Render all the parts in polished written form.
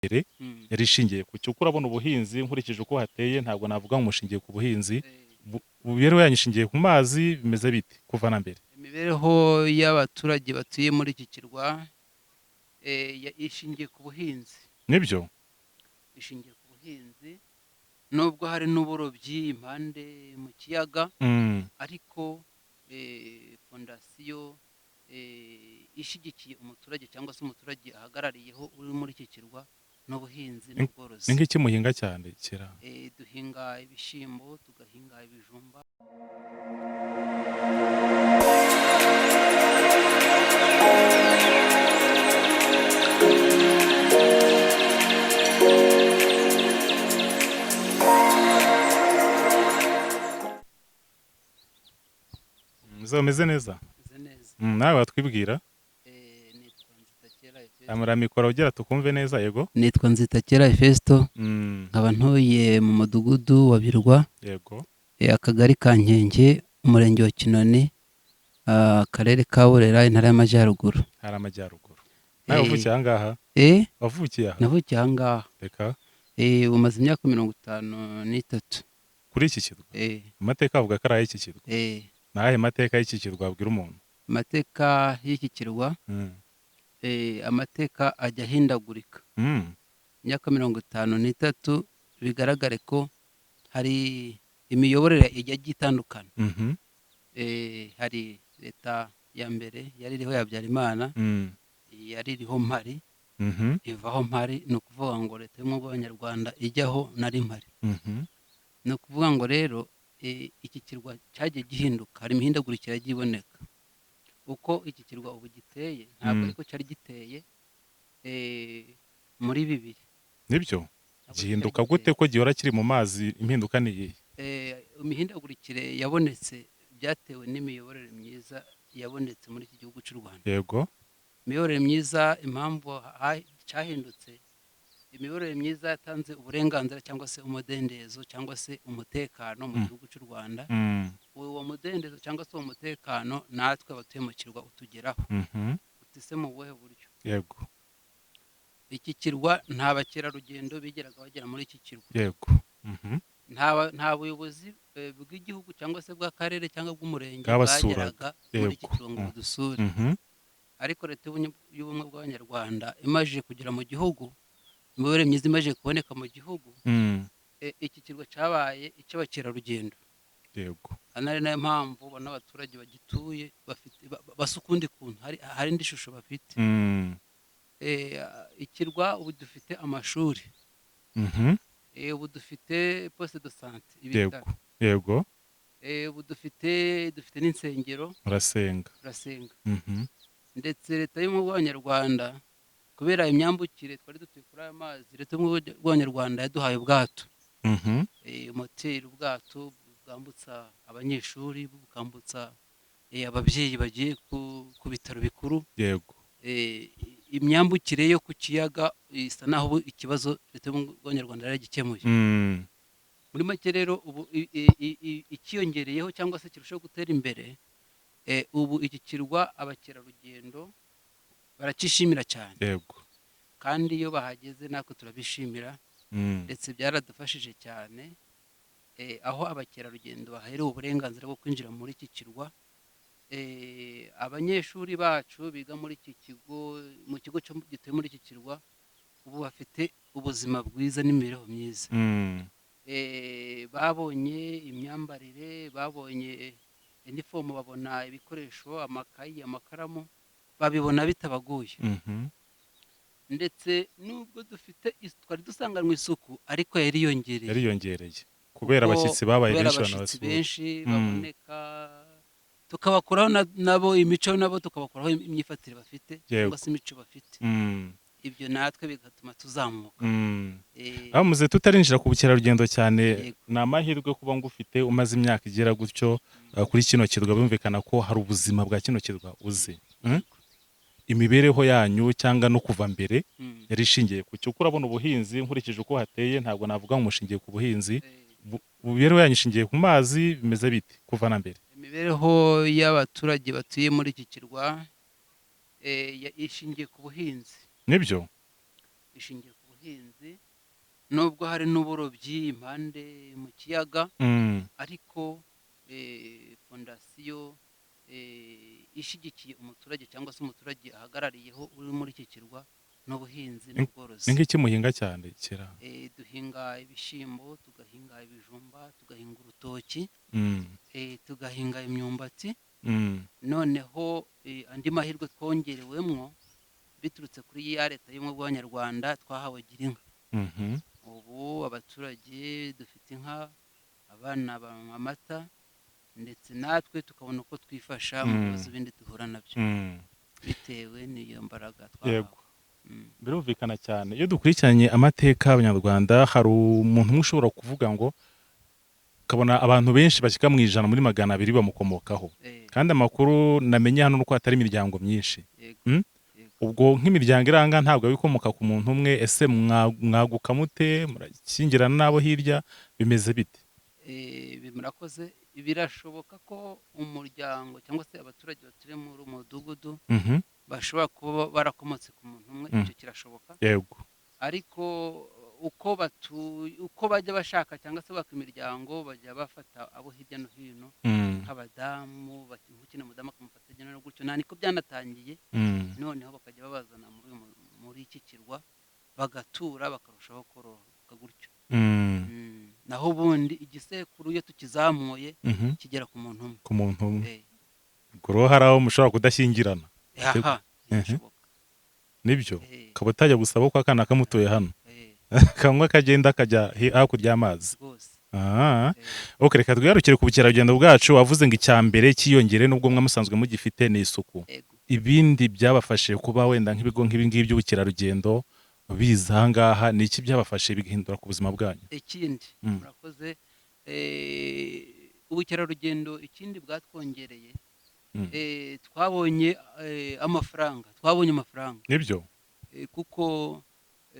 Mbere yari ishingiye ku cyo urabona ubuhinzi. Nkurikije uko hateye, ntabwo navuga ngo mushingiye ku buhinzi. Imibereho yanyu ishingiye ku mazi, bimeze bite kuva na mbere? Imibereho y'abaturage batuye muri iki kirwa ishingiye ku buhinzi. Nibyo. Ishingiye ku buhinzi, nubwo hari n'uburobyi impande mu kiyaga, ariko fondasiyo ishyigikiye umuturage cyangwa se umuturage ahagarariyeho uri muri iki kirwa n'ubuhinzi n'ubworozi. Ni nk'iki muhinga cyane kera? Duhinga ibishyimbo, tugahinga ibijumba. Muzaba meze neza. Meze neza. Nawe watwibwira? Nitwa Nzitakera Efesto. Amura mikoro ugira tukumve neza, yego. Nitwa Nzitakera Efesto, nkaba ntuye mu mudugudu wa Birwa, akagari ka Nkenge, umurenge wa Kinoni, akarere ka Burera, intara y'Amajyaruguru. Hari amajyaruguru. Nawe wavukiye aha ngaha? Wavukiye aha? Navukiye aha ngaha. Reka. Umaze imyaka 53. Kuri iki kirwa? Amateka avuga ko ari ay'iki kirwa. Ni ayahe mateka y'iki kirwa wabwira umuntu? Amateka y'iki kirwa, amateka ajya ahindagurika. Imyaka 53, bigaragare ko hari imiyoborere ijya itandukana. Hari leta ya mbere yari iriho ya Habyarimana, yari iriho mpari, ivaho mpari. Ni ukuvuga ngo leta y'ubumwe bw'Abanyarwanda ijyaho nari mpari. Ni ukuvuga ngo rero iki kirwa cyagiye gihinduka, hari imihindagurikire yagiye iboneka. Uko iki kirwa ubu giteye ntabwo ariko cyari giteye muri 2000. Nibyo. Ntabwo cyari Gihinduka gute giteye. ko gihora kiri mu mazi? Impinduka ni iyihe? Imihindagurikire yabonetse byatewe n'imiyoborere myiza yabonetse muri iki gihugu cy'u Rwanda. Imiyoborere myiza, impamvu cyahindutse, imiyoborere myiza yatanze uburenganzira cyangwa se umudendezo cyangwa se umutekano mu gihugu cy'u Rwanda. Uwo mudendezo cyangwa se uwo mutekano natwe abatuye mu kirwa utugeraho. Utise mu buhe buryo? Iki kirwa nta bakerarugendo bigeraga bagera muri iki kirwa. Nta buyobozi bw'igihugu cyangwa se bw'akarere cyangwa bw'umurenge Bwabasuraga. bwageraga muri iki kirwa ngo budusure. Ariko leta y'ubumwe bw'Abanyarwanda imaze kugera mu gihugu, imiyoborere myiza imaze kuboneka mu gihugu, iki kirwa cyabaye icy'abakerarugendo. Hano ari nayo mpamvu ubona abaturage bagituye bafite basa ukundi kuntu, hari indi shusho bafite. Ikirwa ubu dufite amashuri. Ubu dufite poste de sante, ibitaro. Ubu dufite n'insengero. Murasenga. Turasenga. Ndetse leta y'ubumwe bw'Abanyarwanda, kubera imyambukire twari dutuye kuri aya mazi, leta y'ubumwe bw'Abanyarwanda yaduhaye ubwato. Moteri, ubwato bwambutsa abanyeshuri, bukambutsa ababyeyi bagiye ku bitaro bikuru. Imyambukire yo ku kiyaga isa naho ubu ikibazo leta y'ubumwe bw'Abanyarwanda yaragikemuye. Muri make rero ubu ikiyongereyeho cyangwa se kirushaho gutera imbere, ubu iki kirwa abakerarugendo barakishimira cyane. Kandi iyo bahageze natwe turabishimira. Ndetse byaradufashije cyane, aho abakerarugendo baherewe uburenganzira bwo kwinjira muri iki kirwa. Abanyeshuri bacu biga muri iki kigo, mu kigo gituye muri iki kirwa, ubu bafite ubuzima bwiza n'imibereho myiza. Babonye imyambarire, babonye inifomu, babona ibikoresho, amakayi, amakaramu, babibona bitabagoye. Ndetse nubwo dufite twari dusanganywe isuku, ariko yariyongereye. Yariyongereye kubera Kuko abashyitsi babaye kubera benshi abashyitsi banabasura. benshi baboneka, tukabakuraho nabo imico, nabo tukabakuraho imyifatire bafite cyangwa se imico bafite. Ibyo natwe bigatuma tuzamuka. Aho muze tutarinjira ku bukerarugendo cyane, ni amahirwe kuba ngufite umaze imyaka igera gutyo kuri kino kirwa, bumvikana ko hari ubuzima bwa kino kirwa uzi. Imibereho yanyu cyangwa no kuva mbere yari ishingiye ku cyo urabona ubuhinzi. Nkurikije uko hateye, ntabwo navuga ngo mushingiye ku buhinzi. Imibereho yanyu ishingiye ku mazi, bimeze bite kuva na mbere? Imibereho y'abaturage batuye muri iki kirwa ishingiye ku buhinzi. Nibyo. Ishingiye ku Ubuhinzi, nubwo hari n'uburobyi impande mu kiyaga, ariko fondasiyo ishyigikiye umuturage cyangwa se umuturage ahagarariyeho uri muri iki kirwa n'ubuhinzi n'ubworozi. Ni nk'iki muhinga cyane kera? Duhinga ibishyimbo, tugahinga ibijumba, tugahinga urutoki, tugahinga imyumbati. Noneho andi mahirwe twongerewemwo biturutse kuri ya leta y'ubumwe bw'Abanyarwanda, twahawe Girinka. Ubu abaturage dufite inka, abana banywa amata, ndetse natwe tukabona uko twifasha mu bibazo bindi duhura nabyo bitewe n'iyo mbaraga twahawe. Birumvikana cyane. Iyo dukurikiranye amateka y'Abanyarwanda, hari umuntu umwe ushobora kuvuga ngo ukabona abantu benshi bashyika mu 100 muri 200 bamukomokaho. Kandi amakuru namenye hano nuko hatari imiryango myinshi. Ubwo nk'imiryango iranga ntabwo ikomoka ku muntu umwe, ese mwaguka mute, murakingirana n'abo hirya, bimeze bite? Murakoze. Birashoboka ko umuryango cyangwa se abaturage batuye muri umudugudu bashobora kuba barakomotse ku muntu umwe, icyo kirashoboka. Yego. Ariko uko bajya bashaka cyangwa se baka imiryango, bajya bafata abo hirya no hino, nk'abadamu, nk'ukina umudamu akamufata hirya no hino gutyo, nta niko byanatangiye. Noneho bakajya babazana muri iki kirwa bagatura, bakarushaho kororoka gutyo. Naho ubundi igisekuru iyo tukizamuye kigera ku muntu umwe. Ku muntu umwe. Ubwo hari aho mushobora kudashyingirana. Aha, birashoboka. Nibyo. Ukaba utajya gusaba ko akana kamutuye hano. Kamwe kagenda kajya hakurya y'amazi. Ok, reka twigarukire ku bukerarugendo bwacu. Wavuze ngo icya mbere cyiyongere nubwo mwe musanzwe mugifite ni isuku. Ibindi byabafashije kuba wenda nk'ibigo nk'ibi ngibi by'ubukerarugendo biza aha ngaha, ni iki byabafashije bigahindura ku buzima bwanyu? Ikindi, murakoze, ubukerarugendo ikindi bwatwongereye, twabonye amafaranga, twabonye amafaranga. Nibyo? Kuko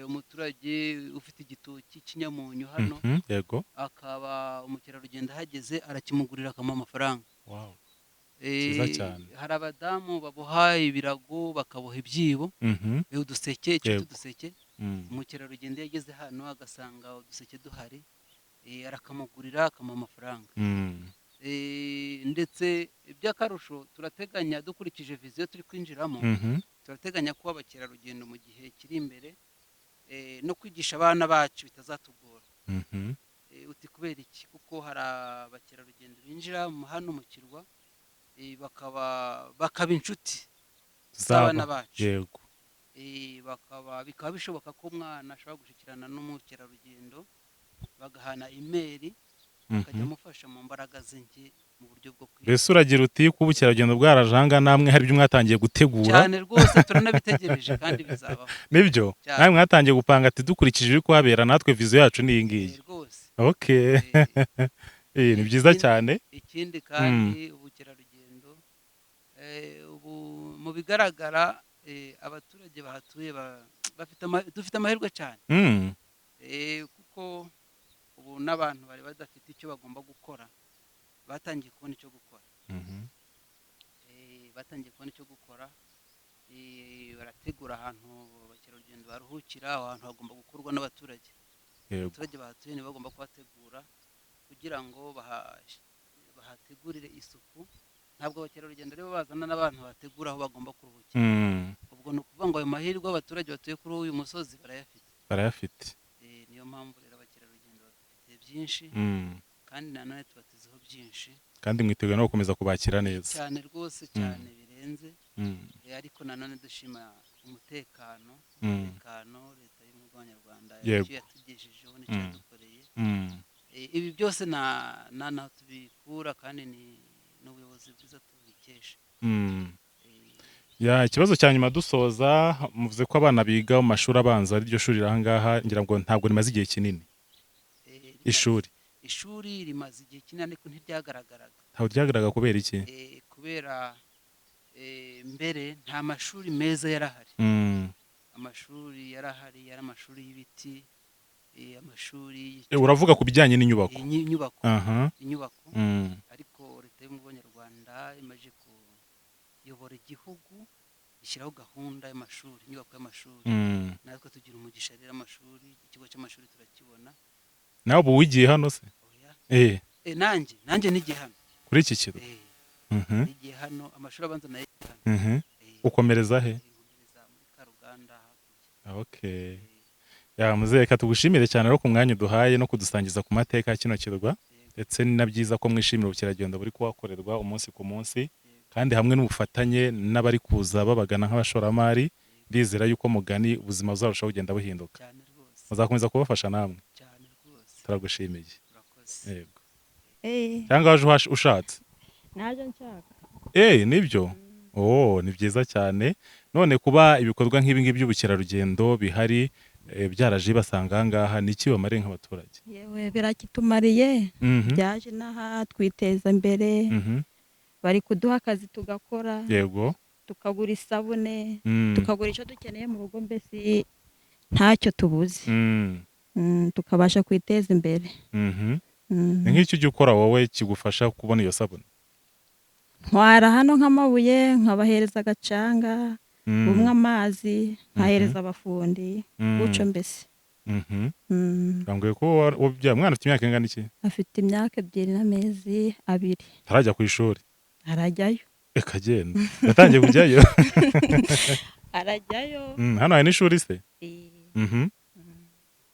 umuturage ufite igitoki cy'inyamunyu hano, yego, akaba umukerarugendo ahageze arakimugurira akamuha amafaranga. Wow. Cyiza cyane. Hari abadamu baboha ibirago, bakaboha ibyibo, uduseke, icyo uduseke. Umukerarugendo yageze hano agasanga uduseke duhari, arakamugurira akamuha amafaranga. Ndetse by'akarusho turateganya, dukurikije viziyo turi kwinjiramo, turateganya ko abakerarugendo mu gihe kiri imbere no kwigisha abana bacu bitazatugora. Uti kubera iki? Kuko hari abakerarugendo binjira hano mu kirwa, bakaba inshuti z'abana bacu. Yego. Bikaba bishoboka ko umwana ashobora gushyikirana n'umukerarugendo, bagahana imeri, akajya amufasha mu mbaraga ze nke mu buryo bwo kwiga. Mbese uragira uti ko ubukerarugendo bwaraje aha ngaha, namwe hari ibyo mwatangiye gutegura? Cyane rwose, turanabitegereje kandi bizabaho. Nibyo? Namwe mwatangiye gupanga ati dukurikije ibiri kuhabera natwe viziyo yacu ni iyi ngiyi. Rwose. Okay. Ni byiza cyane. Ikindi kandi ubukerarugendo ubu mu bigaragara abaturage bahatuye dufite amahirwe cyane. Kuko ubu n'abantu bari badafite icyo bagomba gukora batangiye kubona icyo gukora. Batangiye kubona icyo gukora, barategura ahantu abakerarugendo baruhukira, aho hantu hagomba gukorwa n'abaturage. Abaturage bahatuye nibo bagomba kuhategura kugira ngo bahategurire isuku. Ntabwo abakerarugendo aribo bazana n'abantu bategura aho bagomba kuruhukira. Ubwo ni ukuvuga ngo ayo mahirwe abaturage batuye kuri uyu musozi barayafite. Barayafite. Niyo mpamvu rero abakerarugendo badufitiye byinshi, kandi nanone tubatezeho byinshi. Kandi mwiteguye no gukomeza kubakira neza. Cyane rwose, cyane birenze. Ariko nanone dushima umutekano, umutekano leta y'ubumwe bw'Abanyarwanda yatugejejeho n'icyo yadukoreye. Ibi byose na tubikura kandi ni n'ubuyobozi bwiza tubikesha. Ya, ikibazo cya nyuma dusoza, muvuze ko abana biga mu mashuri abanza ari ryo shuri aha ngaha, ngira ngo ntabwo rimaze igihe kinini. Ishuri. Ishuri rimaze igihe kinini ariko ntiryagaragaraga. Ntabwo ryagaragara kubera iki? Kubera mbere nta mashuri meza yarahari. Amashuri yarahari, yari amashuri y'ibiti, amashuri. Uravuga ku bijyanye n'inyubako. Inyubako. Inyubako. Ariko leta y'ubumwe bw'Abanyarwanda imaze kuyobora igihugu, Ishyiraho gahunda y'amashuri, inyubako y'amashuri. Natwe tugira umugisha rero, amashuri, ikigo cy'amashuri turakibona. Nawe ubu wigiye hano se? Oya. Nanjye nigiye hano. Kuri iki kirwa? Eh. Nigiye hano, amashuri abanza nayo hano. Ukomereza he? Nkomereza muri Karuganda hakurya. Okay. Ya muzehe, reka tugushimire cyane rero ku mwanya uduhaye no kudusangiza ku mateka ya kino kirwa, ndetse ni na byiza ko mwishimira ubukerarugendo buri kuhakorerwa umunsi ku munsi, kandi hamwe n'ubufatanye n'abari kuza babagana nk'abashoramari, ndizera yuko mugani ubuzima buzarushaho kugenda buhinduka. Cyane rwose. Muzakomeza kubafasha namwe. Cyane rwose. Turagushimiye. Urakoze. Yego. Cyangwa waje ushatse? Naje nshaka. Nibyo. Oh, ni byiza cyane. None kuba ibikorwa nk'ibi ngibi by'ubukerarugendo bihari, byaraje basanga aha ngaha, ni iki bamariye nk'abaturage? Yewe, birakitumariye. Byaje inaha twiteza imbere. Bari kuduha akazi tugakora, tukagura isabune, tukagura icyo dukeneye mu rugo, mbese ntacyo tubuze. Tukabasha kwiteza imbere. Ni nk'icyo ujya ukora wowe kigufasha kubona iyo sabune? Ntwara hano nk'amabuye, nkabahereza agacanga, bumwe amazi, nkahereza abafundi, gutyo mbese. Bambwiye ko wabyaye umwana ufite imyaka ingana iki? Afite imyaka 2 n'amezi 2. Ntarajya ku ishuri? Arajyayo. Reka agenda, yatangiye kujyayo? Arajyayo. Hano hari n'ishuri se? Eh,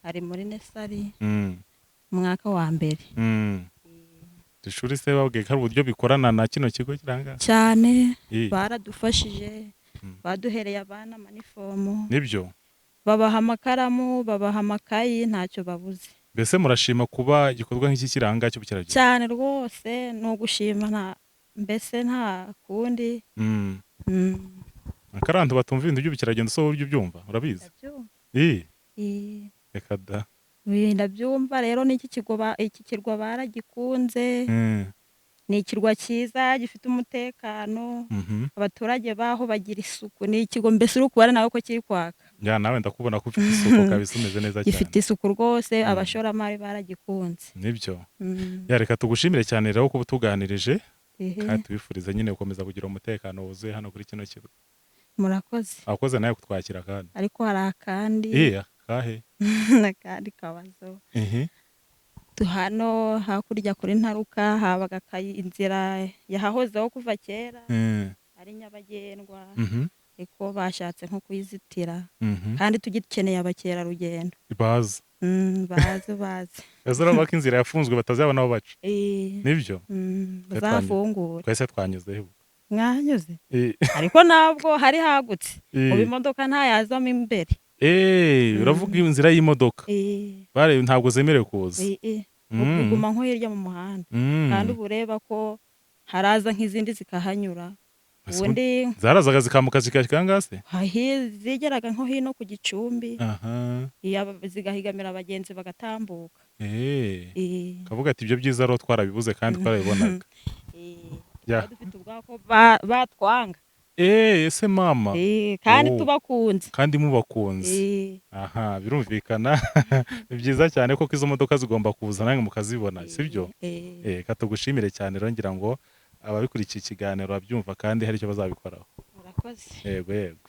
ari muri nursery, umwaka wa mbere. Ishuri se babwiye ko hari uburyo bikorana na kino kigo kiranga? Cyane. Baradufashije. Baduhereye abana amanifomu. Nibyo. Babaha amakaramu, babaha amakayi, ntacyo babuze. Mbese murashima kuba igikorwa nk'iki kiranga cy'ubukerarugendo? Cyane rwose, ni ugushima, nta mbese nta kundi. Akarantu batumva ibintu by'ubukerarugendo, so uburyo ubyumva urabizi? Ndabyumva. Reka da. Ndabyumva rero, n'iki kigo iki kirwa baragikunze. Ni ikirwa cyiza gifite umutekano. Abaturage baho bagira isuku, ni ikigo mbese uri kubona nawe ko kiri kwaka. Ya, nawe ndakubona ko ufite isuku kabisa, umeze neza cyane. Gifite isuku rwose, abashoramari baragikunze. Nibyo. Ya, reka tugushimire cyane rero kuba utuganirije, kandi tubifurize nyine gukomeza kugira umutekano wuzuye hano kuri kino kigo. Murakoze. Abakoze nawe kutwakira kandi. Ariko hari akandi. Akahe? Akandi kabazo. Hano hakurya kuri Ntaruka habaga inzira yahahozeho kuva kera, ari nyabagendwa, ariko bashatse nko kuyizitira, kandi tugikeneye abakerarugendo. Baza. Baze baze. Ese urabona ko inzira yafunzwe, batazabona aho baca? Eh, Nibyo. Bazafungura. Twese twanyuzeho. Mwanyuze? Ariko ntabwo hari hagutse. Ubu imodoka ntayazamo imbere. Uravuga inzira y'imodoka? Eh. Bare ntabwo zemerewe kuza. Eh. Iguma nko hirya mu muhanda, kandi uba ureba ko haraza nk'izindi zikahanyura. Ese ubundi zarazaga zikambuka zikashyika aha ngaha se? Zigeraga nko hino ku gicumbi, zigahigamira abagenzi bagatambuka. Kavuga ati ibyo byiza rero twarabibuze kandi twarabibonaga. Tuba dufite ubwako batwanga. Ese mama. Kandi Oh. tubakunze. Kandi mubakunze. Aha birumvikana, ni byiza cyane koko, izo modoka zigomba kuza namwe mukazibona, sibyo? Eh. Katugushimire cyane rero, ngira ngo ababikurikiye ikiganiro babyumva kandi hari icyo bazabikoraho. Murakoze. Yego.